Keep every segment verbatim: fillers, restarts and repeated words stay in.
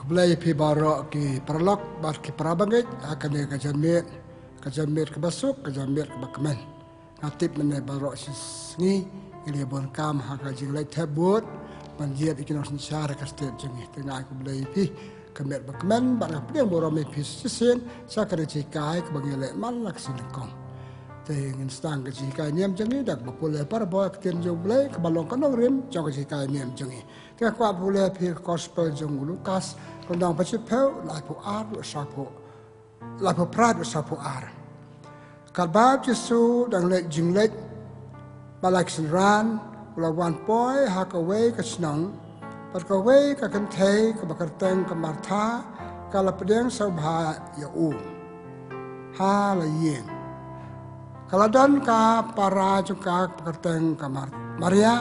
Blei phi baroh ki paralok bad ki parabangeit ha kane ka janmiet, ka janmiet kaba suk, ka janmiet kaba kmen. Nga tip mynne baroh shi sngi ngi la bun kam ha ka jingleit thep vote ban jied ïa ki nongsynshar ka state jong ngi. Te nga ai khublei ïa phi ka miet ba kmen bad nga pdiang burom ïa phi shisien sha ka jinghikai kaba ngi leh man la ka sien nyngkong. Te ngin sdang ka jinghikai niam jong ngi da kaba pule parabor ka ktien jong U Blei kaba long ka nongrim jong ka jinghikai niam jong ngi. Te nga kwah pule ïa phi ka gospel jong u Lukas, ka lynnong ba shiphew, laiphew ar, laiphew, laiphew phra, laiphew ar. Katba u Jisu u dang leit jingleit, ba la ki synran, u la wan poi ha kawei ka shnong, bad kawei ka kynthei kaba kyrteng ka Martha, ka la pdiang sngewbha ïa u ha la ïing. Ka la don ka para jong ka kaba kyrteng ka Mar-, Maria,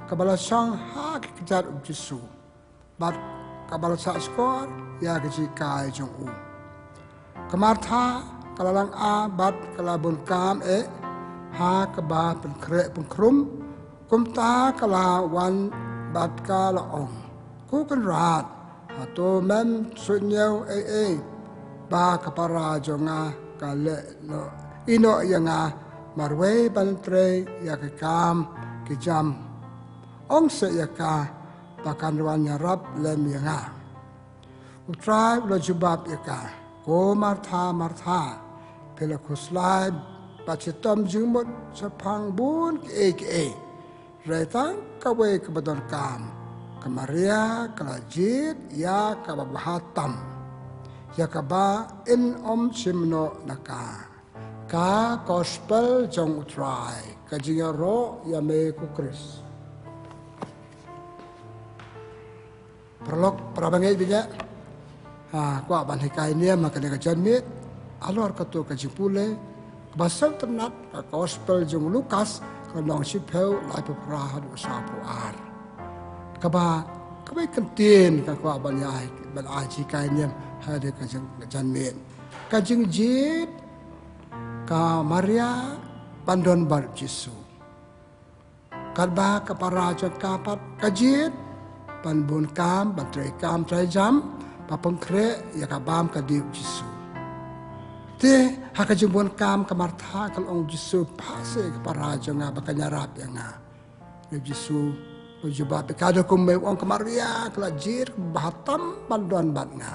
kaba la shong ha ki kjat u Jisu bad kaba la sah shkor ïa ka jinghikai jong u. Ka Martha ka la lang ah bad ka la bun kam eh ha kaba pynkhreh pynkhrum, kumta ka la wan bad ka la ong, "Ko Kynrad, hato mem suidñiew ei ei ba ka para jong nga ka leh noh, ïeh noh ïa nga marwei ban trei ïa ki kam ki jam? Ong seh ïa ka ba kan wan ïarap lem ïa nga." U Trai u la jubab ïa ka, "Ko Martha, Martha, phi la khuslai bad shitom jingmut shaphang bun kiei kiei. Hynrei tang kawei kaba donkam. Ka Maria ka la jied ïa kaba bha tam, ïa kaba yn ym shim noh na ka." Ka gospel jong U Trai. Ka jingïaroh ïa me ko Khrist. Paralok, parabangeit bad ïa, ha, kwah ban hikai niam ha kane ka janmiet halor kato ka jingpule kaba sngewtynnat, ka gospel jong u Lukas, ka lynnong shiphew, laiphew phra haduh sawphew ar. Kaba, kaba kyntien ka kwah ban ïa, ban ai jinghikai niam ha kane ka jing, ka janmiet. Ka jingjied ka Maria ban don bad u Jisu. Katba ka para jong ka pat ka jied ban bun kam, ban trei kam trei jam, ban pynkhreh ïa ka bam ka dih u Jisu. Te ha ka jingbun kam ka Martha ka la ong u Jisu, "Phah seh ka para jong nga ba kan ïarap ïa nga." U Jisu u jubab ïa ka da kumne, u ong, "Ka Maria ka la jied kaba bha tam ban don bad nga."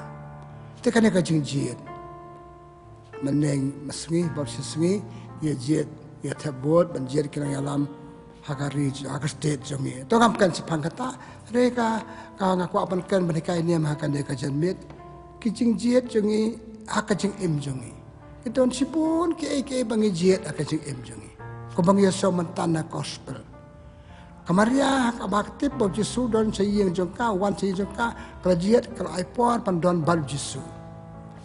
Te kane ka jingjied, mynne mynsngi, baroh shi sngi, ïa jied, ïa thep vote ban jied ki nongïalam ha ka ri, ha ka state jong ngi. To ngam kren shaphang kata, hynrei ka, ka nga kwah ban kren ban hikai niam ha kane ka janmiet. Ki jingjied jong ngi ha ka jingim jong ngi, ki don shibun kiei kiei ba ngi jied ha ka jingim jong ngi. Kumba ngi ïohsngew mynta na gospel, ka Maria kaba ka tip ba u Jisu don sha ïing jong ka, wan sha ïing jong ka, ka la jied, ka la ai por ban don bad u Jisu.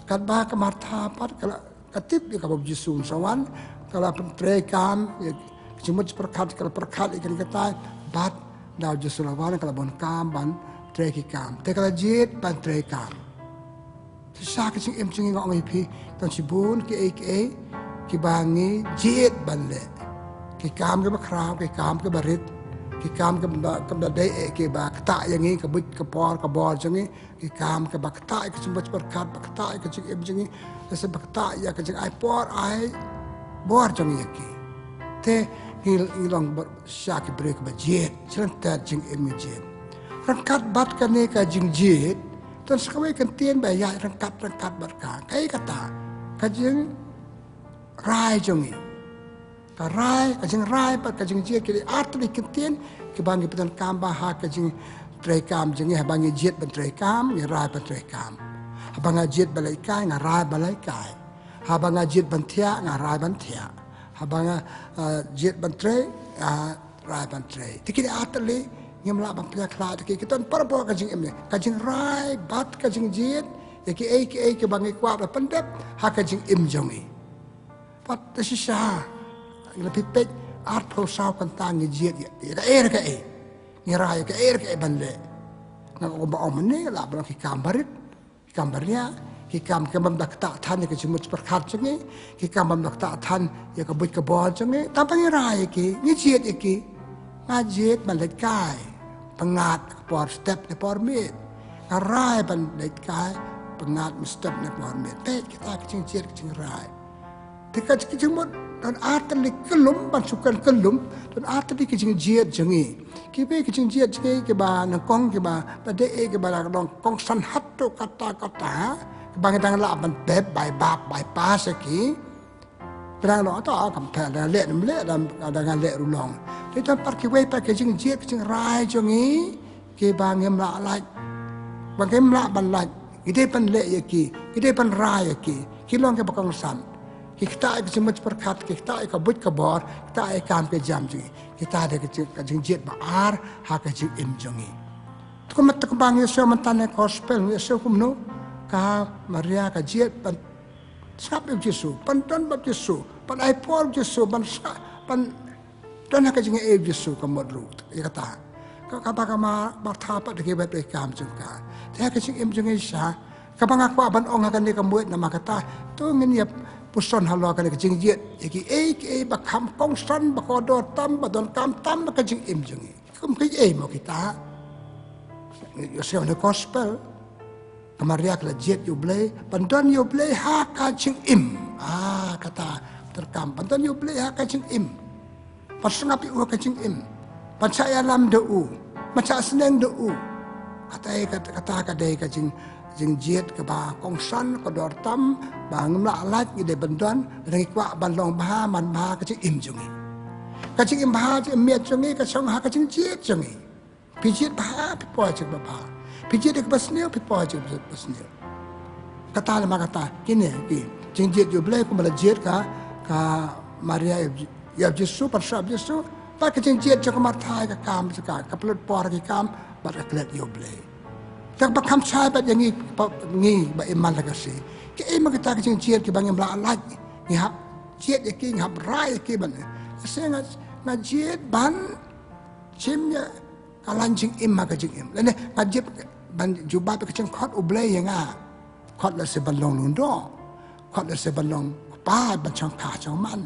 Katba ka Martha pat ka la, ka tip ïa kaba u Jisu un sa wan, ka la pyntrei kam, ïa ka jingmut jingpyrkhat, ka la pyrkhat ïa kane katai, bad da u Jisu la wan, ka la bun kam ban trei ki kam. Te ka la jied ban trei kam. Te sha ka jingim jong ngi nga ong ïa phi, don shibun kiei kiei kiba ngi jied ban leh. Ki kam kiba khraw, ki kam kiba rit, ki kam kiba, kiba dei eh, kiba ktah ïa ngi, ka buit ka por, ka bor jong ngi, ki kam kiba ktah ïa ka jingmut jingpyrkhat, ba ktah ïa ka jingim jong ngi, lehse ba ktah ïa ka jingai por ai bor jong ngi ïa ki. Te ngi, ngi long ba sha ki briew kiba jied, sha lynter jingim ngi jied. Ryngkat bad kane ka jingjied, don sa kawei ka kyntien ba ïaid ryngkat ryngkat bad ka. Kaei kata? Ka jingrai jong ngi. Ka rai, ka jingrai bad ka jingjied ki dei ar tylli ki kyntien kiba ngi pyndonkam ba ha ka jingtrei kam jong ngi, haba ngi jied ban trei kam, ngi rai ban trei kam. Haba nga jied ban leit kai, nga rai ban leit kai. Haba nga jied ban thiah, nga rai ban thiah. Haba nga, ah, jied ban trei, ah, rai ban trei. Te ki dei ar tylli, ngim lah ban pynïakhlad ïa ki, ki don parabor ka jingim ne. Ka jingrai bad ka jingjied ïa kiei kiei kiba ngi kwah ban pyndep ha ka jingim jong ngi. Pat te shisha, ngi la phi peit arphew saw kynta ngi jied ïa, ïa kaei re kaei. Ngi rai ïa kaei re kaei ban leh. Nga kumba ong mynne, lah ban long ki kam barit, ki kam baria, ki kam kiba ym da ktah than ïa ka jingmut jingpyrkhat jong ngi, ki kam ba ym da ktah than ïa ka buit ka bor jong ngi, tang ba ngi rai ïa ki, ngi jied ïa ki. Nga jied ban leit kai, pyngngad ka por step ne por miet. Ka rai ban leit kai pyngngad mynstep ne por miet. Peit kita ka jingjied ka jingrai. Te ka jingmut don artylli kyllum ban shu kren kyllum, don artylli ka jingjied jong ngi. Kiwei ka jingjied jong ngi kiba nyngkong kiba, ba dei kiba la long kongsan haduh katta katta, kiba ngi dang lah ban bep bai bap bai pas ïa ki. Khnang long ata kam pher da leh nym leh da da nga leh ruh long. Te don pat kiwei pat ki jingjied ki jingrai jong ngi kiba ngim lah lait. Ba ngim lah ban lait. Ngi dei ban leh ïa ki, ngi dei ban rai ïa ki. Ki long kiba kongsan. Ki ktah ïa ka jingmut pyrkhat, ki ktah ïa ka buit ka bor, ktah ïa ka kam ka jam jong ngi. Kita dei ka jing, ka jingjied ba ar ha ka jingim jong ngi. Te kumta kumba ngi ïohsngew mynta na gospel ngi ïohsngew kumno ka Maria ka jied ban sngap ïa u Jisu, ban don bad u Jisu, ban ai por u Jisu, ban sngap, ban don ha ka jingaiei u Jisu ka mut ruh ïa kata. Ka, kaba ka Ma, Martha pat da kiwei pat ki kam jong ka. Te ha ka jingim jong ngi shisha, kaba nga kwah ban ong ha kane ka miet namar kata, to ngin ïa puson halor kane ka jingjied ïa kiei kiei ba kham kongsan, ba kordor tam, ba donkam tam ha ka jingim jong ngi. Kum kiei mo kita. Ïohsngew na gospel. Ka Maria ka la jied ïa u Blei, ban don ïa u Blei ha ka jingim. Ah, kata, donkam, ban don ïa u Blei ha ka jingim. Ban sngap ïa u ha ka jingim. Ban shah ïalam da u. Ban shah sneng da u. Kata, kata, kata ka dei ka jing, jingjied kaba kongsan, kordor tam, ba ngim lah lait ngi dei ban don, ngi kwah ban long bha, man bha ka jingim jong ngi. Ka jingim bha, jingim miat jong ngi, ka shong ha ka jingjied jong ngi. Phi jied bha, phi poi jingim bha. Phi jied ïa kaba sniew, phi poi jingim ba sniew. Kata lem kata, kine, ki jingjied ïa u Blei kumba la jied ka, ka Maria ïa u Jisu, ban sngap ïa u Jisu, bad ka jingjied jong ka Martha ïa ka kam jong ka, ka pynlut por ki kam, bad ka klet ïa u Blei. Te ba kham shai bad ïa ngi, ba, ngi ba im man la ka sngi. Kiei mo kita ki jingjied kiba ngim lah lait, ngi hap jied ïa ki, ngi hap rai ïa ki ban. Lehse nga, nga jied ban shim ïa ka lain jingim ha ka jingim. Lane nga jied ban jubab ïa ka jingkhot u Blei ïa nga. Khot lehse ban long lyngdoh. Khot lehse ban long kpa ban shongkha shongman.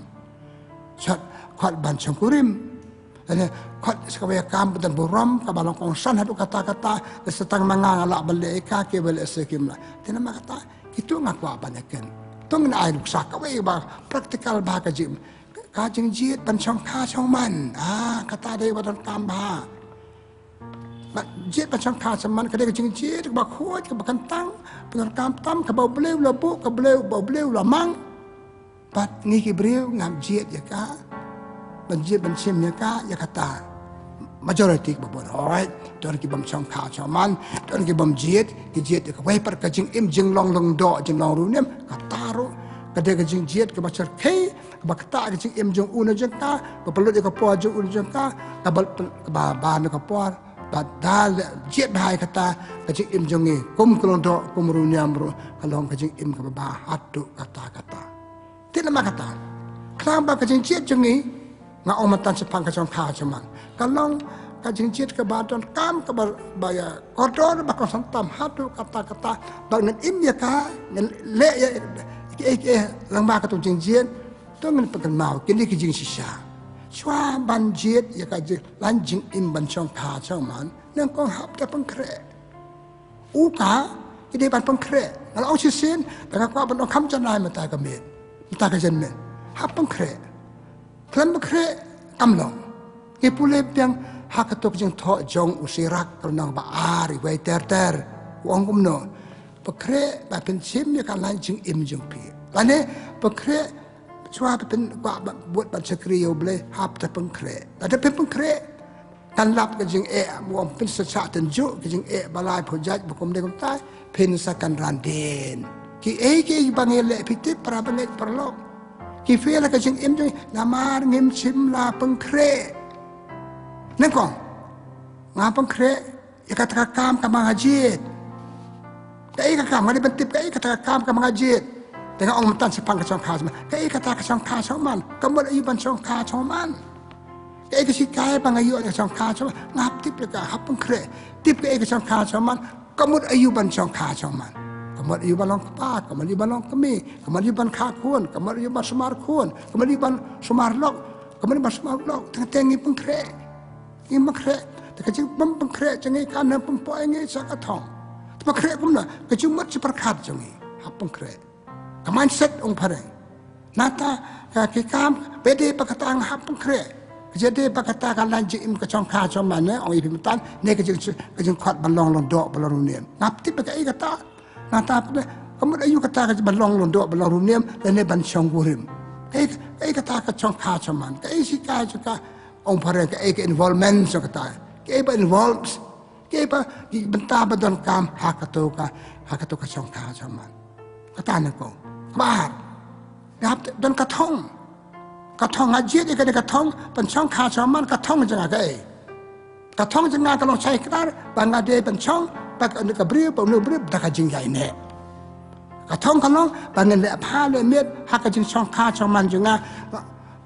Khot, khot ban shongkurim. Lane khot sa kawei ka kam ba don burom kaba long kongsan haduh katta katta. Lehse tang ma nga nga lah ban leh ïa ka, kiwei lehse kim lah. Te namar kata kito nga kwah ban ïakhun. To ngin ai nuksa kawei ba practical bha ha ka jingim. Ka jingjied ban shongkha shongman. Ah, kata dei ba donkam bha. Ba jied ban shongkha shongman ka dei ka jingjied kaba khuid, kaba kyntang, ba donkam tam, kaba u Blei u la buh, kaba u Blei, ba u Blei u la mang. Bad ngi ki briew ngim jied ïa ka. Ban jied ban shim ïa ka, ïa kata. Majority kaba bun. Alright. Don ki bym shongkha shongman, don ki bym jied, ki jied ïa kawei pat ka jingim jinglong lyngdoh, jinglong riewniam, kata ruh ka dei ka jingjied kaba shyrkhei, kaba ktah ka jingim jong u ne jong ka, ba pynlut ïa ka por jong u ne jong ka, kaba, kaba, ba ne ka por, ba da leh jied bha ïa kata, ka jingim jong ngi, kum ka lyngdoh, kum riewniam ruh, ka long ka jingim kaba bha haduh katta katta. Te namar kata, khnang ba ka jingjied jong ngi, nga ong mynta shaphang ka shongkha shongman. Ka long ka jingjied kaba donkam kaba, ba ïa kordor ba kongsan tam haduh katta katta, ba ngin im ïa ka, ngin leh ïa kiei kiei lyngba katu ka jingjied, to ngin pynkynmaw kine ki jingshisha. Shuwa ban jied ïa ka jing, lain jingim ban shongkha shongman, nyngkong hap da pynkhreh. U ka, ki dei ban pynkhreh. Nga la ong shisien, ba nga kwah ban ong kham janai mynta ka miet. Mynta ka janmiet. Hap pynkhreh. Khlem pynkhreh, kam long. Ngi pule biang ha kato ka jingthoh jong u Sirak ka lynnong ba ar, iwei ter ter. U ong kumno. Pynkhreh, ba phin shim ïa ka lain jingim jong phi. Lane, pynkhreh, shuwa ba phin kwah ba, bud ban shakri ïa u Blei, hap da pynkhreh. Lada phin pynkhreh, kan lap ka jingeh, ba ong phin sa shah tynjuh, ka jingeh ba lai phew jait, ba kumne kumtai, phin sa kynran dien. Kiei kiei ba ngi leh phi tip, para bangeit paralok. Ki fail ha ka jingim jong ngi, namar ngim shym la pynkhreh. Nyngkong, nga pynkhreh ïa kata ka kam kaba nga jied. Kaei ka kam, nga dei ban tip kaei kata ka kam kaba nga jied. Te nga ong mynta shaphang ka shongkha shongman. Kaei kata ka shongkha shongman. Ka mut aïu ban shongkha shongman. Kaei ka shikai ba nga ïoh na ka shongkha shongman. Nga hap tip ïa ka, hap pynkhreh. Tip kaei ka shongkha shongman. Ka mut aïu ban shongkha shongman. Ka mut aïu ban long kpa, ka mut aïu ban long kmie, ka mut aïu ban kha khun, ka mut aïu ban sumar khun, ka mut aïu ban sumar lok, ka mut aïu ban sumar lok. Teng teng ngi pynkhreh. Ngi pynkhreh. Te ka jingbym pynkhreh jong ngi kan ym pynpoi ngi sha ka thong. Pynkhreh kumno? Ka jingmut jingpyrkhat jong ngi hap pynkhreh. Ka mindset, ong phareng. Nangta ka ki kam, ba dei ba kata nga hap pynkhreh. Ka dei ba kata ka lain jingim, ka shongkha shongman, ne, ong ïa phi mynta, ne ka jing, ka jingkhot ban long lyngdoh, ban long riewniam. Ngam tip ba kaei kata. Nangta phi, ka mut aïu kata ka jing ban long lyngdoh, ban long riewniam, lane ban shongkurim. Kaei, kaei kata ka shongkha shongman. Kaei shi ka, shi ka, ong phareng, kaei ka involvement jong kata. Kaei ba involves. Kaei ba, ki bynta ba donkam ha kato ka, ha kato ka shongkha shongman. Kata nyngkong. Kaba ar, nga hap don ka thong. Ka thong, nga jied ïa kane ka thong ban shongkha shongman, ka thong jong nga kaei? Ka thong jong nga ka long shai kdar ba nga dei ban shong bad kane ka briew, bad une u briew da ka jingïaineh. Ka thong ka long ba ngin leh bha leh miet ha ka jingshongkha shongman jong nga.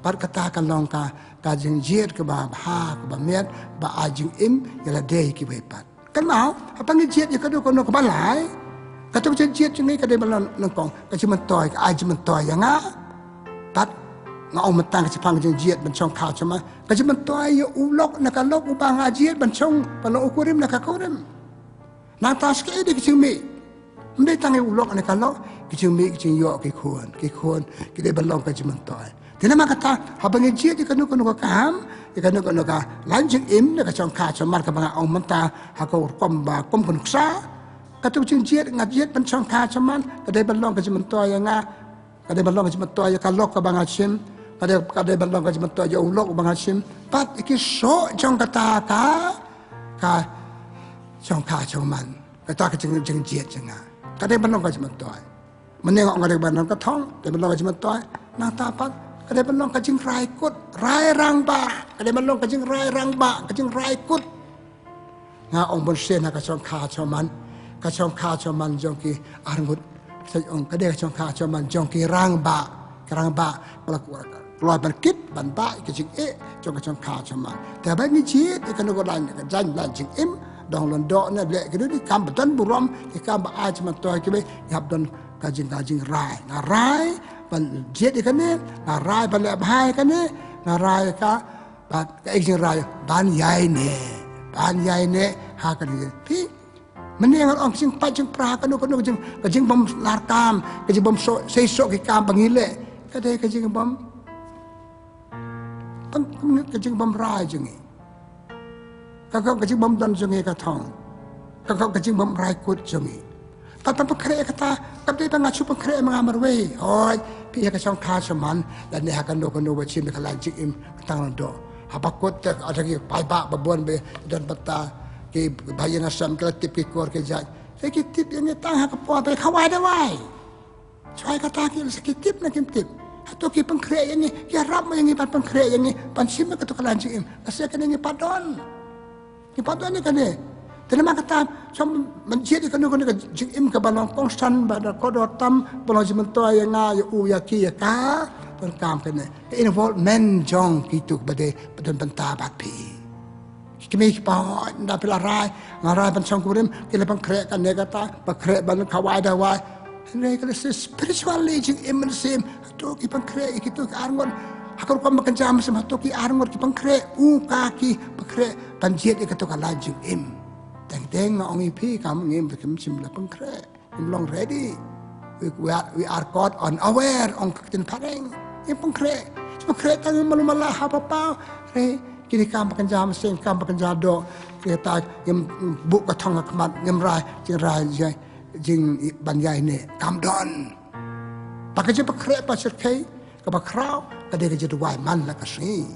Bad kata ka long ka, ka jingjied kaba bha, kaba miet, ba ai jingim ïa lade kiwei pat. Kynmaw, haba ngi jied ïa kano kano kaba lai, kato ka jingjied jong ngi ka dei ban long nyngkong ka jingmyntoi, ka ai jingmyntoi ïa nga. Bad nga ong mynta ka shaphang ka jingjied ban shongkha shongman, ka jingmyntoi ïa u lok ne ka lok uba nga jied ban shong, ban long u kurim ne ka kurim. Nangta sa kaei de ka jingmih? Ym dei tang ïa u lok ne ka lok, ka jingmih, ka jingïoh ki khun, ki khun ki dei ban long ka jingmyntoi. Te namar kata, haba ngi jied ïa kano kano ka kam, ïa kano kano ka lain jingim, ne ka shongkha shongman kaba nga ong mynta ha ka rukom ba kum ka nuksa, kato ka jingjied, nga jied ban shongkha shongman, ka dei ban long ka jingmyntoi ïa nga, ka dei ban long ka jingmyntoi ïa ka lok kaba nga shim, ka dei, ka dei ban long ka jingmyntoi ïa u lok uba nga shim. Bad ïa ki soh jong kata ka, ka shongkha shongman, kata ka jing, jingjied jong nga, ka dei ban long ka jingmyntoi. Mynne nga ong ka dei ban long ka thong, ka dei ban long ka jingmyntoi. Nangta pat ka dei ban long ka jingrai kut, rai rangbah, ka dei ban long ka jingrai rangbah, ka jingrai kut. Nga ong bunsien ha ka shongkha shongman, ka shongkha shongman jong ki arngut. Sa ong ka dei ka shongkha shongman jong ki rangbah, ki rangbah, ba la kloi ban kit ban bah ïa ka jingeh jong ka shongkha shongman. Te haba ngi jied ïa kano ka lain, ka jaiñ lain jingim, dang lyngdoh ne leh kino kino ki kam ba don burom, ki kam ba ai jingmyntoi kiwei, ngi hap don ka jing, ka jingrai. Nga rai ban jied ïa kane, nga rai ban leh bha ïa kane, nga rai ka, bad kaei ka jingrai? Ban ïaineh. Ban ïaineh ha kane. Phi, mynne nga ong ka jingpait jingpra, kano kano ka jing, ka jingbym larkam, ka jingbym soh, sei soh ki kam ba ngi leh, ka dei ka jingbym, ka jingbym rai jong ngi. Ka, ka, ka jingbym don jong ngi ka thong. Ka, ka, ka jingbym rai kut jong ngi. Bad ban pynkhreh kata, kam dei ba nga shu pynkhreh ma nga marwei. Hooid, phi ïa ka shongkha shongman, lane ha kano kano ba shim ïa ka lain jingim, tang lyngdoh. Haba kut te, ada ki paidbah babun ba don bynta, ki bahaïing hasem, ki la tip ki kur ki jait. Te ki tip ïa ngi tang ha ka por ba khawai dawai. Shuwa kata ki, lehse ki tip ne kim tip. Hato ki pynkhreh ïa ngi, ki ïarap mo ïa ngi ban pynkhreh ïa ngi ban shim ïa kato ka lain jingim? Lehse kane ngi pat don. Ngi pat don ïa kane. Te namar kata, shuwa ban jied ïa kano kano ka jingim kaba long kongsan, ba da kordor tam, ba long jingmyntoi ïa nga, ïa u, ïa ki, ïa ka, donkam kane ka involvement jong kito kiba dei, ba don bynta bad phi. Ki kmie ki paw, nda phi la rai, nga rai ban shongkurim, ki la pynkhreh kane kata, pynkhreh ban khawai dawai. Hynrei ka la spiritually jingim mynsiem, hato ki pynkhreh ïa kito ki arngut ha ka rukom ba kynja mynsiem? Hato ki arngut ki pynkhreh, u ka ki pynkhreh ban jied ïa kato ka lain jingim? Teng teng nga ong ïa phi, kam ngim, kim shym la pynkhreh. Ngim long ready. We, we are, we are caught unaware, ong ka ktien phareng. Ngim pynkhreh. Shu pynkhreh tang malu mala ha ba paw. Re, kine kam ba kynja mynsiem, kam ba kynja doh. Kata ngim buh ka thong ha khmat, ngim rai jingrai, jing, jing ban ïaineh. Kam don. Bad ka jingpynkhreh ba shyrkhei, kaba khraw, ka dei ka jingduwai man la ka sngi.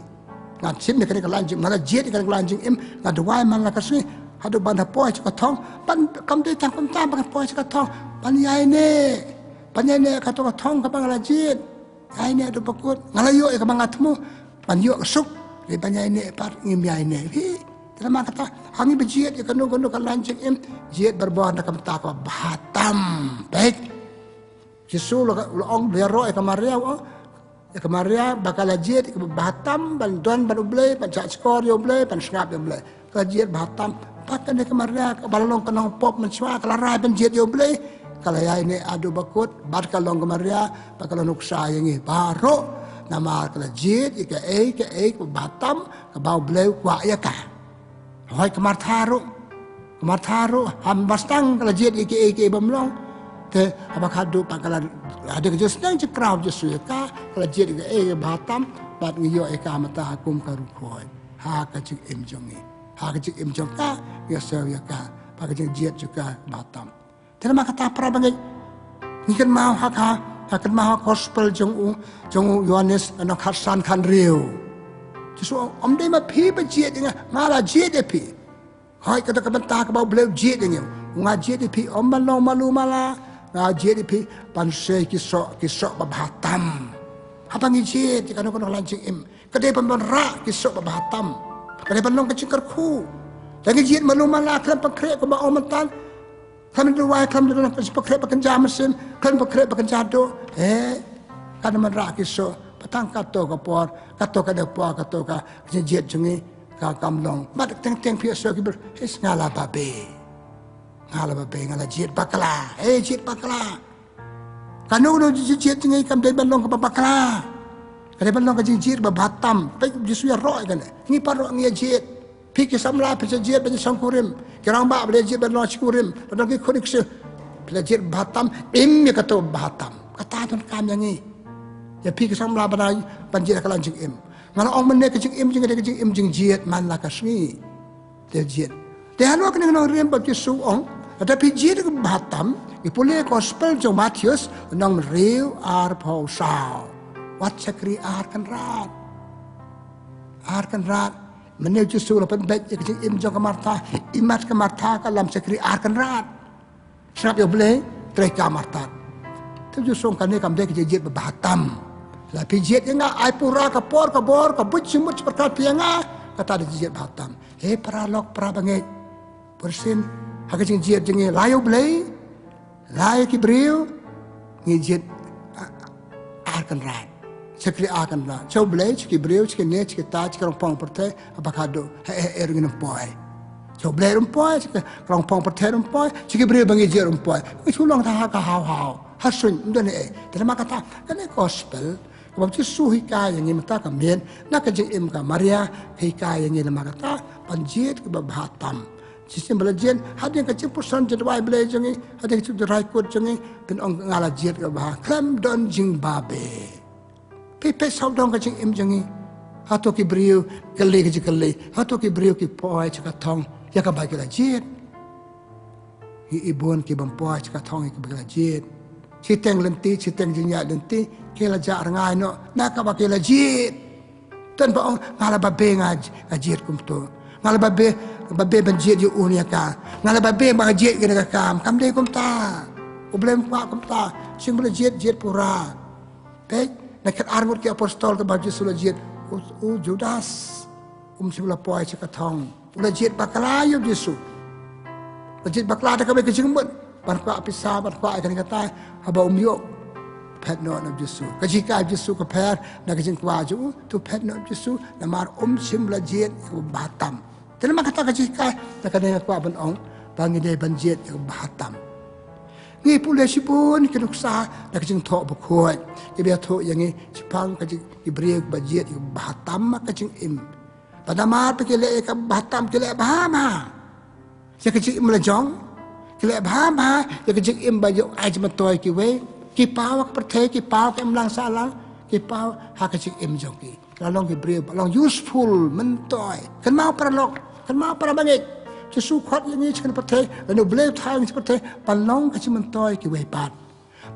Nga shim ïa kane ka lain jing, nga la jied ïa kane ka lain jingim, nga duwai man la ka sngi. Haduh ban da poi sha ka thong, ban, kam dei tang kumta ban poi sha ka thong, ban ïaineh. Ban ïaineh kato ka thong kaba nga la jied. Ïaineh haduh ba kut, nga la ïoh ïa kaba nga thmu, ban ïoh ka suk. Hynrei ban ïaineh pat ngim ïaineh. Hi, te namar kata, ha ngi ba jied ïa kano kano ka lain jingim, jied barabor na ka bynta kaba bha tam. Peit. Jisu u la, u la ong, u la ïaroh ïa ka Maria, u ong ïa ka Maria ba ka la jied ïa kaba bha tam ban don bad U Blei, ban shah shkor ïa U Blei, ban sngap ïa U Blei. Ka la jied bha tam. Bad kane ka Maria kaba la long ka nongpop mynshuwa, ka la rai ban jied ïa U Blei. Ka la ïaineh haduh ba kut, bad ka long ka Maria ba ka la nuksa ïa ngi baroh. Namar ka la jied ïa kaei kaei kaba bha tam kaba U Blei u kwah ïa ka. Hooid, ka Martha ruh. Martha ruh, ha ba sdang ka la jied ïa kiei kiei bym long. Te haba khadduh pat ka la, hadien ka jingsneng jingkraw Jisu ïa ka, ka la jied ïa kiei kiei ba tam, bad ngi ïoh ïa ka mynta kum ka riewkhuid ha ka jingim jong ngi. Ha ka jingim jong ka, ngi ïohsngew ïa ka ba ka jingjied jong ka ba tam. Te namar kata, para bangeit, ngi kynmaw ha ka, ha kynmaw ha gospel jong u, jong u Ïoannis, lynnong khatsan khathynriew. Jisu ong, ym dei ma phi ba jied ïa nga, nga la jied ïa phi. Hooid, kata ka bynta kaba U Blei u jied ïa ngi. Nga jied ïa phi ym ban long malu mala, nga jied ïa phi ban shai ki soh, ki soh ba bha tam. Haba ngi jied ïa kano kano ka lain jingim, ka dei ban wanrah ki soh ba bha tam. Ka dei ban long ka jingkyrkhu. Lada ngi jied malu mala, khlem pynkhreh kumba ong mynta, khlem duwai, khlem duwai, khlem pynkhreh ba kynja mynsiem, khlem pynkhreh ba kynja duh. Eh, kan wanrah ki soh, ba tang kato ka por, kato ka dei por, kato ka jingjied jong ngi ka kam long. Bad teng teng phi ïohsngew ki briew, hei, nga la babe. Nga la babe, nga la jied bakla. Hei, jied bakla. Kano kano ka jingjied jong ngi kam dei ban long kaba bakla. Ka dei ban long ka jingjied ba bha tam. Peit Jisu ïaroh ïa kane. Ngi pat ruh ngi ïa jied. Phi ki samla phi la jied ban ïa shongkurim. Ki rangbah phi la jied ban long shongkurim, ban long ki khun ki kti. Phi la jied ba bha tam, im ïa kato ba bha tam. Kata donkam ïa ngi. Ïa phi ki samla ban, ban jied ha ka lain jingim. Nga la ong mynne ka jingim jong ngi dei ka jingim jingjied man la ka sngi. Te jied. Te halor kane ka nongrim ba Jisu u ong, lada phi jied ïa kaba bha tam, ngi pule gospel jong Mathaios, lynnong hynriew, arphew saw. Wat shakri ar kynrad. Ar kynrad. Mynne u Jisu u la pynbeit ïa ka jingim jong ka Martha, imat ka Martha ka lam shakri ar kynrad. Sngap ïa U Blei, trei ka Martha. Te u Jisu u ong kane kam dei ka jingjied ba bha tam. Lada phi jied ïa nga, ai pura ka por ka bor, ka buit jingmut jingpyrkhat phi ïa nga, kata dei ka jingjied ba bha tam. Hei paralok, para bangeit, bunsien, ha ka jingjied jong ngi la ïa U Blei, la ïa ki briew, ngi jied, a, a, ar kynrad. Shakri ar kynrad. Sha U Blei, sha ki briew, sha kine, sha kita, sha ki rong phong pyrthei, haba khadduh, ha, ha, ha, ruh ngin ym poi. Sha U Blei ruh ym poi, sha ki rong phong pyrthei ruh ym poi, sha ki briew ba ngi jied ruh ym poi. Ngi shu long tang ha ka haw haw. Ha suiñ, ym don ei. Te namar kata, kane gospel, kaba u Jisu u hikai ïa ngi mynta ka miet, na ka jingim ka Maria, ka hikai ïa ngi namar kata, ban jied kaba bha tam. Shisien ba la jied, hadien ka jingpuson jingduwai Blei jong ngi, hadien ka jingduwai kut jong ngi, phin ong nga la jied kaba bha, khlem don jingbabe. Phi peit sawdong ka jingim jong ngi. Hato ki briew kylli ka jingkylli, hato ki briew ki poi sha ka thong ïa kaba ki la jied? Ngi i bun ki bym poi sha ka thong ïa kaba ki la jied. Shiteng lynti, shiteng jingïaid lynti, ki la jah rngai noh na kaba ki la jied. Tang ba ong nga la babe nga, nga jied kumto. Nga la babe, babe ban jied ïa une ïa ka. Nga la babe ba nga jied ïa kane ka kam. Kam dei kumta. U Blei um kwah kumta. Shisien ba la jied, jied pura. Peit, na ki khatar ngut ki apostol kaba u Jisu u la jied, u, u Judas um shym la poi sha ka thong. U la jied bakla ïa u Jisu. La jied bakla da kawei ka jingmut ban kwah pisa, ban kwah ïa kane katai, haba um ïoh, phet noh na u Jisu. Ka jinghikai u Jisu ka pher na ka jingkwah jong u, to phet noh na u Jisu, namar um shym la jied ïa kaba bha tam. Te namar kata ka jinghikai, na kane nga kwah ban ong ba ngi dei ban jied ïa kaba bha tam. Ngi pule shibun ki nuksa na ka Jingthoh Bakhuid kiba ïathuh ïa ngi shaphang ka jing, ki briew kiba jied ïa kaba bha tam ha ka jingim. Ba namar ba ki leh ïa kaba bha tam, ki leh bha bha ïa ka jingim la jong, ki leh bha bha ïa ka jingim ba ïoh ai jingmyntoi kiwei, ki paw ha ka pyrthei, ki paw ha ka imlang sahlang, ki paw ha ka jingim jong ki. Ka long ki briew ba long useful, myntoi. Kynmaw paralok, kynmaw para bangeit. Jisu khot ïa ngi sha kane ka pyrthei, lane U Blei u thaw ïa ngi sha ka pyrthei ban long ka jingmyntoi kiwei pat.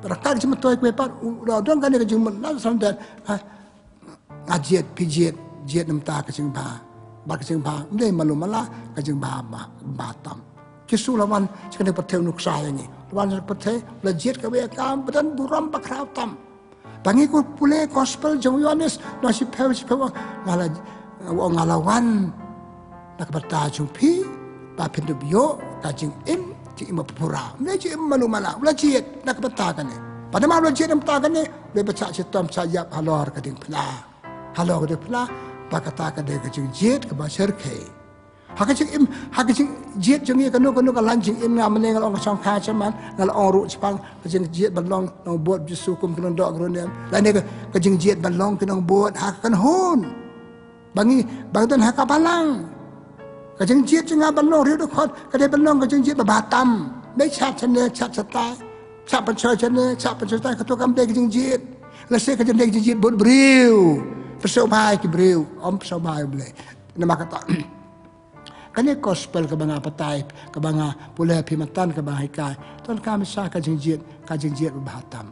Bad ka jingmyntoi kiwei pat, u, u la don kane ka jingmut na sawdong, ha, nga jied, phi jied, jied na bynta ka jingbha. Bad ka jingbha ym dei malu mala, ka jingbha ba, ba tam. Jisu u la wan sha kane ka pyrthei u nuksa ïa ngi. U la wan sha kane ka pyrthei, u la jied kawei ka kam ba don burom bakhraw tam. Ba ngi, ko pule gospel jong u Ïoannis, lynnong shiphew, shiphew, nga la, nga la wan na ka bynta jong phi, ba phin ïoh, ïoh ka jingim, jingim ba pura. Ym dei jingim malu mala, u la jied na ka bynta kane. Ba namar u la jied na ka bynta kane, u la pynshah shitom shah ïap halor ka diengphna. Halor ka diengphna, ba kata ka dei ka jingjied kaba shyrkhei. Ha ka jingim, ha ka jingjied jong ngi kano kano ka lain jingim, nga mynne nga la ong ka shongkha shaman, nga la ong ruh shaphang ka jingjied ban long nongbud Jisu kum ki nongdoh ki riewniam. Lane ka, ka jingjied ban long ki nongbud ha ka kynhun. Ba ngi, ba ngi don ha ka balang. Ka jingjied jong nga ban long riew dkhot ka dei ban long ka jingjied ba bha tam. Mei chat shane, chat shatai, chat pynshoi shane, chat pynshoi shatai, kato kam dei ka jingjied. Lehse ka jingdei ka jingjied bad briew. Pynshoi bha ïa ki briew, ym pynshoi bha ïa U Blei. Namar kata kane gospel kaba nga batai, kaba nga pule phi mynta, kaba nga hikai, donkam shisha ka jingjied, ka jingjied ba bha tam.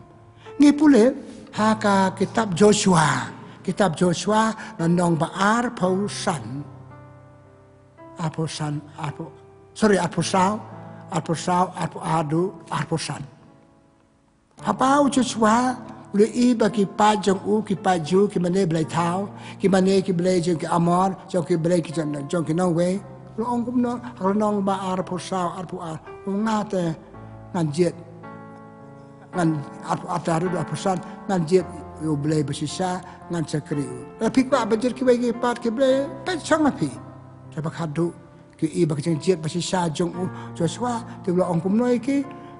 Ngi pule ha ka kitab Joshua, kitab Joshua, lynnong ba arphew san. Arphew san, arphew, sorry, arphew saw, arphew saw, arphew ar haduh arphew san. Haba u Joshua u la ïohi ba ki paid jong u, ki paid Jiw, ki mane blei thaw, ki mane ki blei jong ki Amor, jong ki blei ki jong, jong ki nongwei. U la ong kumno, ha ka lynnong ba arphew saw, arphew ar, u ong, nga te ngan jied, ngan, arphew ar te haduh arphew san, ngan jied ïa U Blei ba shisha, ngan shakri ïa u. Lada phi kwah ban jied kiwei ki pat ki blei, peit shong ha phi. Te ba khatduh ki ïohi ba ka jingjied ba shisha jong u Joshua, te u la ong kumno ïa ki,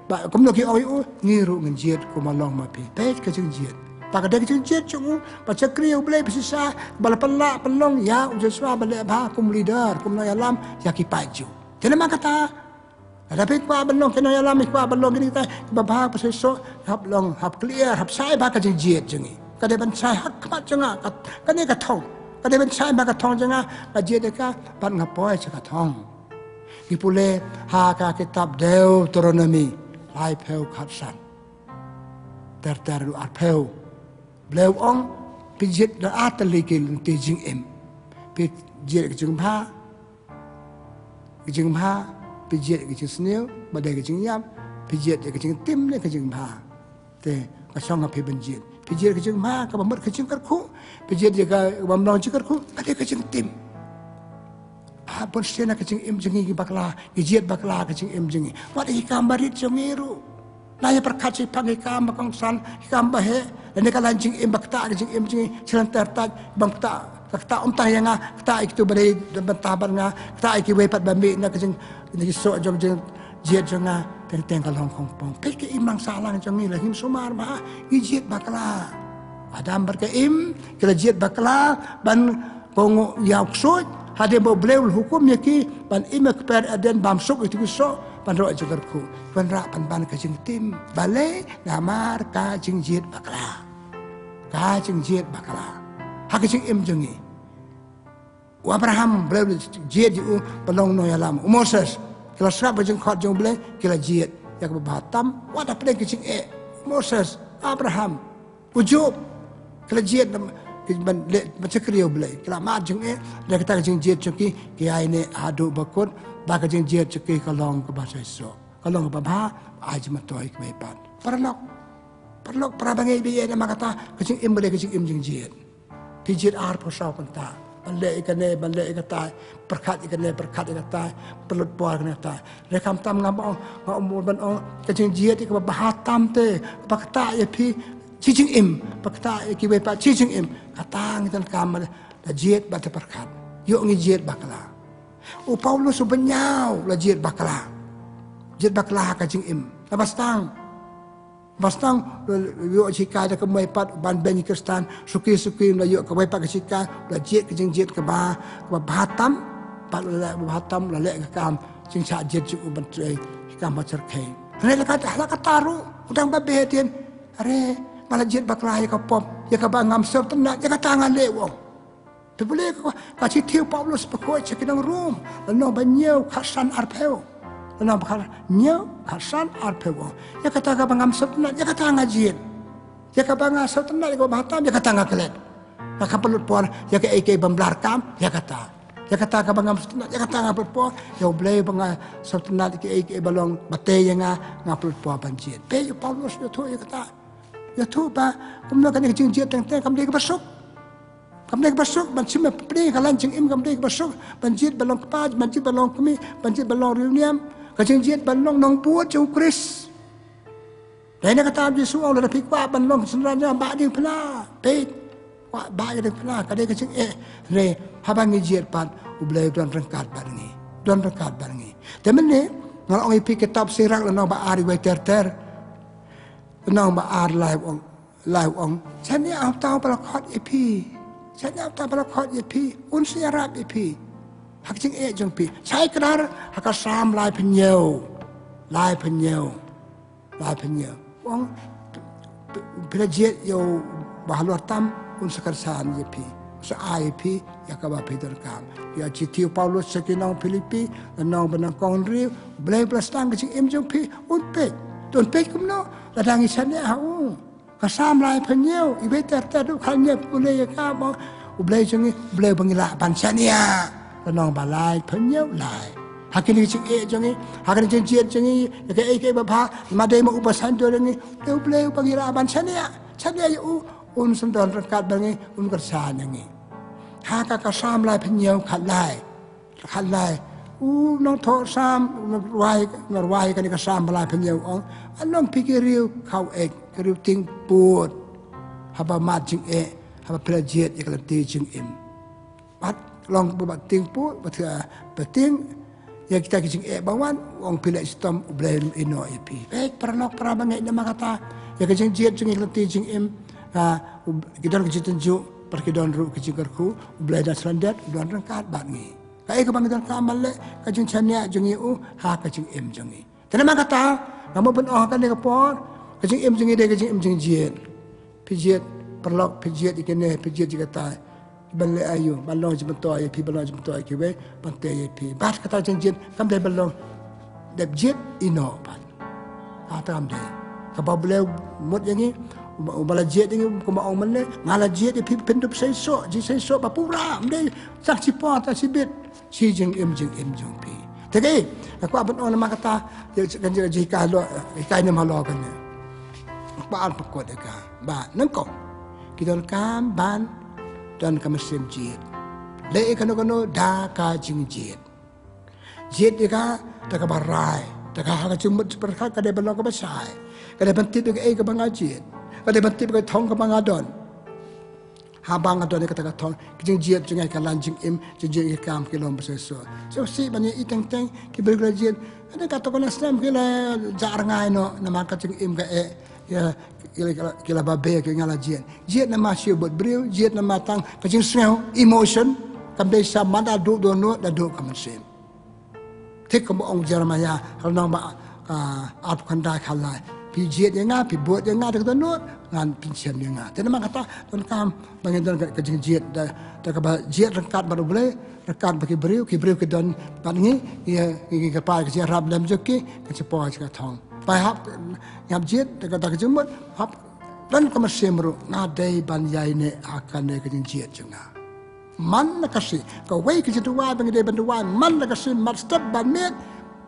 ba kumno ki ong ïa u, ngi ruh ngin jied kumba long ma phi. Peit ka jingjied. Ba ka dei ka jingjied jong u ban shakri ïa U Blei ba shisha, ba la pynlah pynlong ïa u Joshua ban leh bha kum leader, kum nongïalam ïa ki paid Jiw. Te namar kata, lada phi kwah ban long ki nongïalam, phi kwah ban long kine kita kiba bha, ba shisha, hap long, hap clear, hap shai bha ka jingjied jong ngi. Ka dei ban shai ha khmat jong nga, ka, kane ka thong. Ka dei ban shai bha ka thong jong nga, nga jied ïa ka, bad nga poi sha ka thong. Ngi pule ha ka kitab Deuteronomi, laiphew khatsan, ter ter haduh arphew. Blei u ong, phi jied da ar tylli ki lynti jingim. Phi jied ka jingbha, ka jingbha, phi jied ka jingsniew, ba dei ka jingïap, phi jied ka jingtim ne ka jingbha. Te nga shong ha phi ban jied. Phi jied ka jingbha, kaba mut ka jingkyrkhu. Phi jied ïa ka, kaba mlong jingkyrkhu, ka dei ka jingtim. Ah, bun sien ka jingim jong ngi ki bakla, ki jied bakla ka jingim jong ngi. Wat ki kam barit jong ngi ruh. La ïa pyrkhat shaphang ki kam ba kongsan, ki kam ba heh, lane ka lain jingim ba ktah ka jingim jong ngi, shlem ter tat, bang ktah, ka ktah ym tang ïa nga, ktah ïa kito ba dei bynta bad nga, ktah ïa kiwei pat ba mih na ka jing, na ki soh jong jingjied jong nga, teng teng ka long khongpong. Peit ka imlang sahlang jong ngi la him sumar bha, ngi jied bakla. Adam bad ka Im, ki la jied bakla, ban kohnguh ïa u ksuid, hadien ba U Blei u la hukum ïa ki ban im ha ka kper Eden, bam suk ïa kito ki soh, ban ïoh jingkyrkhu. Ki wanrah pynban ka jingtim. Balei? Namar ka jingjied bakla. Ka jingjied bakla ha ka jingim jong ngi. U Abraham, Blei u la jied ïa u ban long nongïalam. U Moses, ki la sngap ka jingkhot jong U Blei, ki la jied ïa kaba bha tam. Wat hapdeng ka jingeh, Moses, Abraham, u Job, ki la jied ban leh, ban shakri ïa U Blei. Ki la mad jingeh, da kata ka jingjied jong ki, ki ïaid ne haduh ba kut, ba ka jingjied jong ki ka long kaba shisha, ka long kaba bha, ai jingmyntoi kiwei pat. Paralok, paralok, para bangeit ba ïeit, namar kata ka jingim ba dei ka jingim jingjied. Phi jied arphew saw kynta ban leh ïa kane, ban leh ïa kata, pyrkhat ïa kane, pyrkhat ïa kata, pynlut por ïa kane kata. Hynrei khamtam ngam ong, nga ong ban ong ka jingjied ïa kaba bha tam te, ba ktah ïa phi shi jingim, ba ktah ïa kiwei pat shi jingim. Kata ngi donkam, la jied bad te pyrkhat. Ïoh ngi jied bakla. U Paulus u bynñiaw la jied bakla. Jied bakla ha ka jingim. Naba sdang, naba sdang, ïoh shikai da ka mei pat, ban beiñ Khristan, suki suki la ïoh kawei pat ka shikai, la jied ka jingjied kaba, kaba bha tam, pat la leh ba bha tam, la leh ka kam jingshah jied jong u ban trei ka kam ba shyrkhei. Hynrei la kata, la kata ruh u dang ba beh hadien. Are, nga la jied bakla ïa ka pop, ïa kaba ngam sngewtynnat, ïa kata nga leh, u ong. Phi pule ka, ka shithi u Paulus bakhuid sha ki nong Rom, lynnong ba hynñiew, khatsan arphew. Lynnong ba hynñiew, khatsan arphew. Ïa kata kaba ngam sngewtynnat, ïa kata nga jied. Ïa kaba nga sngewtynnat, ïa kaba bha tam, ïa kata nga klet. Nga kam pynlut por ïa kaei kaei bym lah kam, ïa kata. Ïa kata kaba ngam sngewtynnat, ïa kata nga pynlut por. Ïa U Blei ba nga sngewtynnat, ïa kaei kaei ba long ba tei ïa nga, nga pynlut por ban jied. Peit, u Paulus u ïathuh ïa kata. U ïathuh ba kumno kane ka jingjied teng teng kam dei kaba suk. Kam dei kaba suk, ban shim bapli ka lain jingim kam dei kaba suk, ban jied ba long kpa, ban jied ba long kmie, ban jied ba long riewniam, ka jingjied ban long nongbud jong u Khrist. Dei na kata U Jisu u ong, lada phi kwah ban long synran jong nga, bah diengphna. Peit, kwah bah diengphna, ka dei ka jingeh. Hynrei haba ngi jied pat, U Blei u don ryngkat bad ngi. Don ryngkat bad ngi. Te mynne nga la ong ïa phi kitab Sirak lynnong ba ar, wei ter ter. Lynnong ba ar, lai u ong, lai u ong, shane uta uba la khot ïa phi. Shane uta uba la khot ïa phi. Un sa ïarap ïa phi. Ha ka jingeh jong phi. Shai kdar ha ka Salm laiphew hynñiew. Laiphew hynñiew. Laiphew hynñiew. Ong, phi la jied ïa u bahalor tam, un sa kyrshan ïa phi. Sa ai ïa phi ïa kaba phi donkam. Ïa ka shithi u Paulus sha ki nong Philippi, nong ba nyngkong hynriew, Blei ba la sdang ka jingim jong phi, un peit. Te un peit kumno, lada ngi shaniah ha u. Ka Salm laiphew hynñiew, iwei ter ter ruh ka hynñiew pule ïa ka ba, U Blei jong ngi, U Blei ba ngi lah ban shaniah. Ka nong ba laiphew hynñiew lai. Ha kine ki jingeh jong ngi, ha kine ki jingjied jong ngi, ïa kaei kaei ba bha, ma dei ma u ba saiñdur ïa ngi, U Blei, U Blei ba ngi lah ban shaniah. Shaniah ïa u, un sa don ryngkat bad ngi, un kyrshan ïa ngi. Ha ka, ka Salm laiphew hynñiew khatlai. Khatlai. U nongthoh Salm, u nongrwai, u nongrwai kane ka Salm ba laiphew hynñiew u ong. Ngan long phi ki riew khaw ek, ki riew tieng pud. Haba mad jingeh, haba phi la jied ïa ka lynti jingim. Bad long ba tieng pud, ba tieng, ba tieng ïa kita ki jingeh ba wan, u ong phi leh shitom U Blei un ïehnoh ïa phi. Peit paralok parabangeit, namar kata ïa ka jingjied jong ngi ka lynti jingim, ah, u, ki don ka jingtynjuh, bad ki don ruh ka jingkyrkhu, U Blei da shlondet, u don ryngkat bad ngi. Kaei kaba ngi donkam ban leh, ka jingshaniah jong ngi ïa u ha ka jingim jong ngi. Te namar kata, nga mut ban ong ha kane ka por, ka jingim jong ngi dei ka jingim jingjied. Phi jied paralok, phi jied ïa kine, phi jied ïa katai. Ban leh aïu, ban long jingmyntoi ïa phi, ban long jingmyntoi ïa kiwei, ban tei ïa phi. Bad kata jingjied kam dei ban long dep jied ïehnoh pat. Kata kam dei. Kaba U Blei u mut ïa ngi, u ba la jied ïa ngi, kumba ong mynne, nga la jied ïa phi phin dup seisoh, jied seisoh ba pura, ym dei tang shi por, tang shibit. Shi jingim, jingim jong phi. Te kaei nga kwah ban ong namar kata, ïa ka jinghikai, jinghikai halor, hikai nym halor kane. Nga kwah ban pynkut ïa ka ba nyngkong, ki donkam ban don ka mynsiem jied. Leh ïa kano kano da ka jingjied. Jied ïa ka da kaba rai, da ka ha ka jingmut jingpyrkhat, ka dei ban long kaba shai. Ka dei ban tip ïa kaei kaba nga jied. Ka dei ban tip ïa ka thong kaba nga don. Haba nga don ïa kata ka thong, ka jingjied jong nga, ka lain jingim, jingjied ki kam ki long ba shisha. Shisha ban ïa i teng teng ki briew ki la jied. Hynrei katto katne snem ki la jah rngai noh namar ka jingim ka eh. Ïa, ki la, ki la, ki la babe, ki nga la jied. Jied namar shu bud briew, jied namar tang ka jingsngew, emotion. Kam dei sa man da duh dohnud, da duh ka mynsiem. Thik kumba ong Jeremaïah, ha lynnong ba, ah, arphew khyndai khatlai. Phi jied ïa nga, phi bud ïa nga da ka dohnud, ngan pynshem ïa nga. Te namar kata, donkam ba ngin don ka, ka jingjied da, da kaba jied ryngkat bad U Blei, ryngkat bad ki briew, ki briew ki don bad ngi, ngi, ngi, ngi kyrpad ka jingïarap lem jong ki, ka jingpoi jong ka thong. Ba hap, ngi hap jied da ka, da ka jingmut, hap don ka mynsiem ruh, nga dei ban ïaineh ha kane ka jingjied jong nga. Man la ka sngi, kawei ka jingduwai ba ngi dei ban duwai man la ka sngi, mat step ban miet,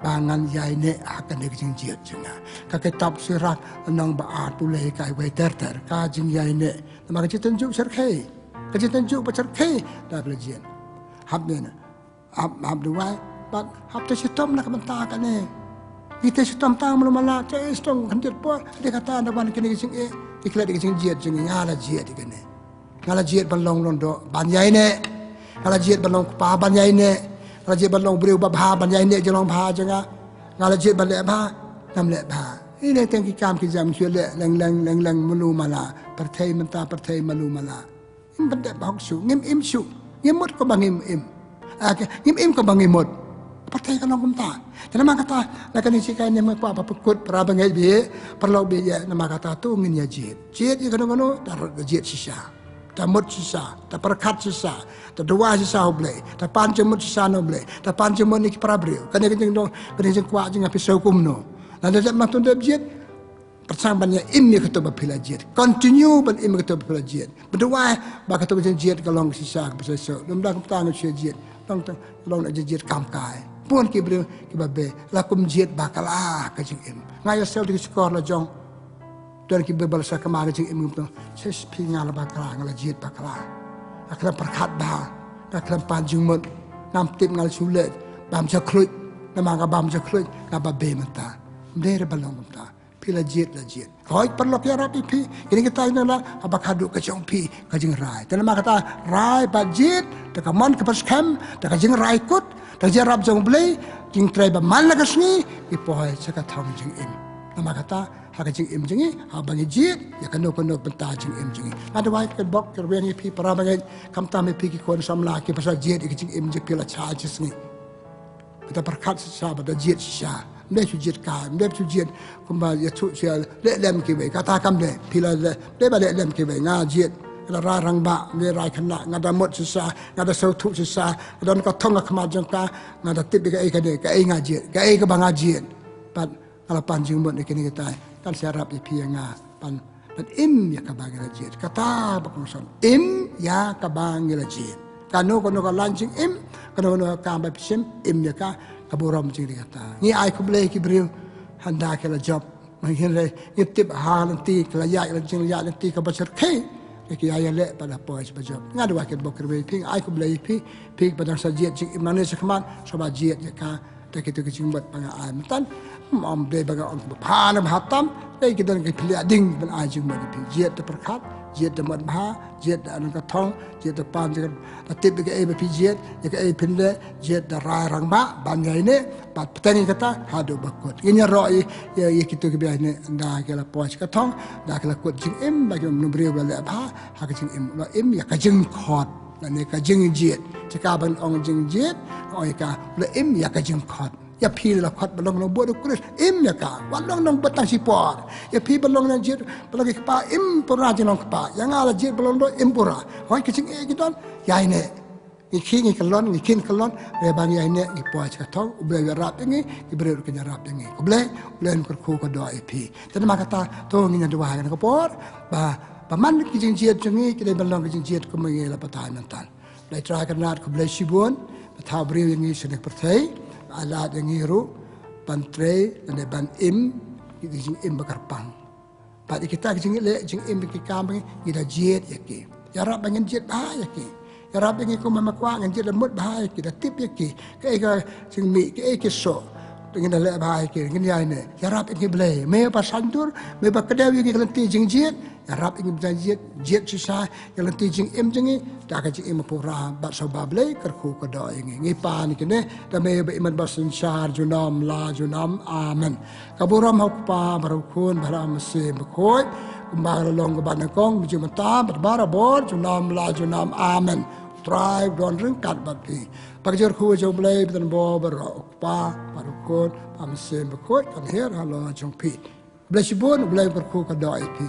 ba ngan ïaineh ha kane ka jingjied jong nga. Ka kitab Sirak lynnong ba ar, pule ïa ka iwei ter ter, ka jingïaineh. Namar ka jingtynjuh shyrkhei, ka jingtynjuh ba shyrkhei da phi la jied. Hap ne na, hap, hap duwai bad hap tei shitom na ka bynta kane. Ngi tei shitom tang malu mala, tei shitom khyndiat por, dei kata da wan kine ki jingeh, ki klet ki jingjied jong ngi, nga la jied ïa kane. Nga la jied ban long lyngdoh ban ïaineh. Nga la jied ban long kpa ban ïaineh. Nga la jied ban long briew babha ban ïaineh jinglong bha jong nga. Nga la jied ban leh bha, ngam leh bha. Ine teng ki kam ki jam shu leh leng leng leng leng malu mala. Pyrthei mynta pyrthei malu mala. Ngim pat dep ba hok shuh, ngim im shuh. Ngim mut kumba ngim im. Ah, ke, ngim im kumba ngim mut. Pyrthei ka long kumta. Te namar kata, na kane ka jinghikai ne nga kwah ba pynkut para bangeit baieit, paralok baieit, namar kata to ngin ïa jied. Jied ïa kano kano, da jied shisha. Da mut shisha, da pyrkhat shisha, da duwai shisha ha U Blei, da pan jingmut shisha na U Blei, da pan jingmut na ki para briew. Kane ka jingdon, kane ka jingkwah jong nga, phi sngew kumno. Lada dep nangta dep jied, pyrshang ban ïa im ïa kato ba phi la jied. Continue ban im ïa kato ba phi la jied. Ba duwai ba kato ka jingjied ka long shisha, ka ba shisha. Lymda kumta nga shu jied. Long tang, long na jingjied kam kai. Bun ki briew kiba beh, la kum jied bakla ka jingim. Nga ïa sngewthuh ki shkor la jong. Don ki briew ba la sa kama ka jingim, kumta, shisha phi, nga la bakla, nga la jied bakla. Nga khlem pyrkhat bha, nga khlem pan jingmut. Ngam tip, nga la shu leh bam jakhluit. Namar nga bam jakhluit, nga ba beh mynta. Ym dei re ba long kumta. Phi la jied, la jied. Hooid, paralok, ïarap ïa phi. Kine kita ïa la, haba ka dei ka jong phi ka jingrai. Te namar kata, rai bad jied da ka mon kaba skhem, da ka jingrai kut, da ka jingïarap jong U Blei, jingtrei ba man la ka sngi, phi poi sha ka thong jingim. Namar kata, Ha ka jingim jong ngi, haba ngi jied ïa kano kano bynta jingim jong ngi. Nga duwai ka bok ka rweng ïa phi para bangeit, khamtam ïa phi ki khun samla kiba sa jied ïa ka jingim jong phi la shai shi sngi. Phi da pyrkhat shisha, phi da jied shisha. Ym dei shu jied kai, ym dei shu jied kumba ïathuh sha leh lem kiwei. Kata kam dei, phi la leh, dei ba leh lem kiwei, nga jied, nga da rai rangbah, nga da rai khynnah, nga da mut shisha, nga da sngewthuh shisha, nga don ka thong ha khmat jong ka, nga da tip ïa kaei kane, kaei nga jied, kaei kaba nga jied. Bad nga la pan jingmut ïa kine kitai, kan sa ïarap ïa phi ïa nga, pan, pan im ïa kaba ngi la jied. Kata ba kongsan, im ïa kaba ngi la jied. Kano kano ka lain jingim, kano kano ka kam ba phi shim, im ïa ka, ka burom jong ngi kata. Ngi ai khublei ki briew, hynda ki la jop. Hynrei ngi tip ha lynti, ki la ïaid la jingïaid lynti kaba shyrkhei. Ki ïa ïaleh bad la poi sha ba jop. Nga duwai ka bok ka rweng ïa phi, nga ai khublei ïa phi, phi ba dang sa jied jingim nangne shakhmat, sngewbha jied ïa ka. Te kito ki jingmut ba nga ai mynta, ym dei ba nga ong ba bha ne bha tam, dei ki don ki pynlong ding ban ai jingmut ïa phi. Jied da pyrkhat, jied da mut bha, jied da don ka thong, jied da pan, jied da tip ïa kaei ba phi jied, ïa kaei phin leh, jied da rai rangbah, ban ïaineh, bad bteng ïa kata haduh ba kut. Ngin ïaroh ïa, ïa, ïa kito kiba ïaineh, da ki la poi sha ka thong, da ki la kut jingim, ba ki ong u briew ba leh bha ha ka jingim, la im ïa ka jingkhot. Lane ka jingjied. Te kaba ngi ong jingjied, ong ïa ka, la im ïa ka jingkhot. Ïa phi la khot ba long nongbud u Khrist, im ïa ka. Wat long nongbud tang shi por. Ïa phi ba long nongjied, ba long ki kpa, im pura jinglong kpa. Ïa nga la jied ba long doh, im pura. Hooid ka jingeh ki don, ïaineh. Ngi khie ngi kyllon, ngi khie ngi kyllon, hynrei ba ngi ïaineh, ngi poi sha ka thong, U Blei u ïarap ïa ngi, ki briew ruh kin ïarap ïa ngi. Khublei, U Blei un kyrkhu kyrdoh ïa phi. Te namar kata, to ngin ïa duwai ha kane ka por, ba, ba man ki jingjied jong ngi, ki dei ban long ki jingjied kumba ngi la batai mynta. Blei Trai Kynrad, khublei shibun, ba thaw briew ïa ngi sha kane ka pyrthei, ba ai lad ïa ngi ruh ban trei lane ban im ïa ki jingim ba kyrpang. Bad ïa kita ki jingleh jingim, ïa ki kam ba ngi, ngi da jied ïa ki. Ïarap ba ngin jied bha ïa ki. Ïarap ïa ngi kum ma kwah, ngin jied da mut bha ïa ki, da tip ïa ki. Kaei ka jingmih, kaei ki soh, ngin da leh bha ïa ki, ngin ïaineh. Ïarap ïa ngi Blei, me ba saiñdur, me ba kdew ïa ngi ka lynti jingjied. Ïarap ïa ngi ba jied, jied shisha ïa ka lynti jingim jong ngi, da ka jingim pura bad sngewbha Blei kyrkhu kyrdoh ïa ngi. Ngi pan ïa kine da me ba imat ba synshar junom la junom. Amen. Ka burom ha U Kpa bad ha U Khun bad ha U Mynsiem Bakhuid, kumba ka la long kaba nyngkong, mynta bad barabor, junom la junom. Amen. U Trai u don ryngkat bad phi. Bad ka jingkyrkhu jong U Blei ba don bor baroh, U Kpa bad U Khun bad U Mynsiem Bakhuid, kan hiar halor jong phi. Blei shibun, Blei kyrkhu kyrdoh ïa phi.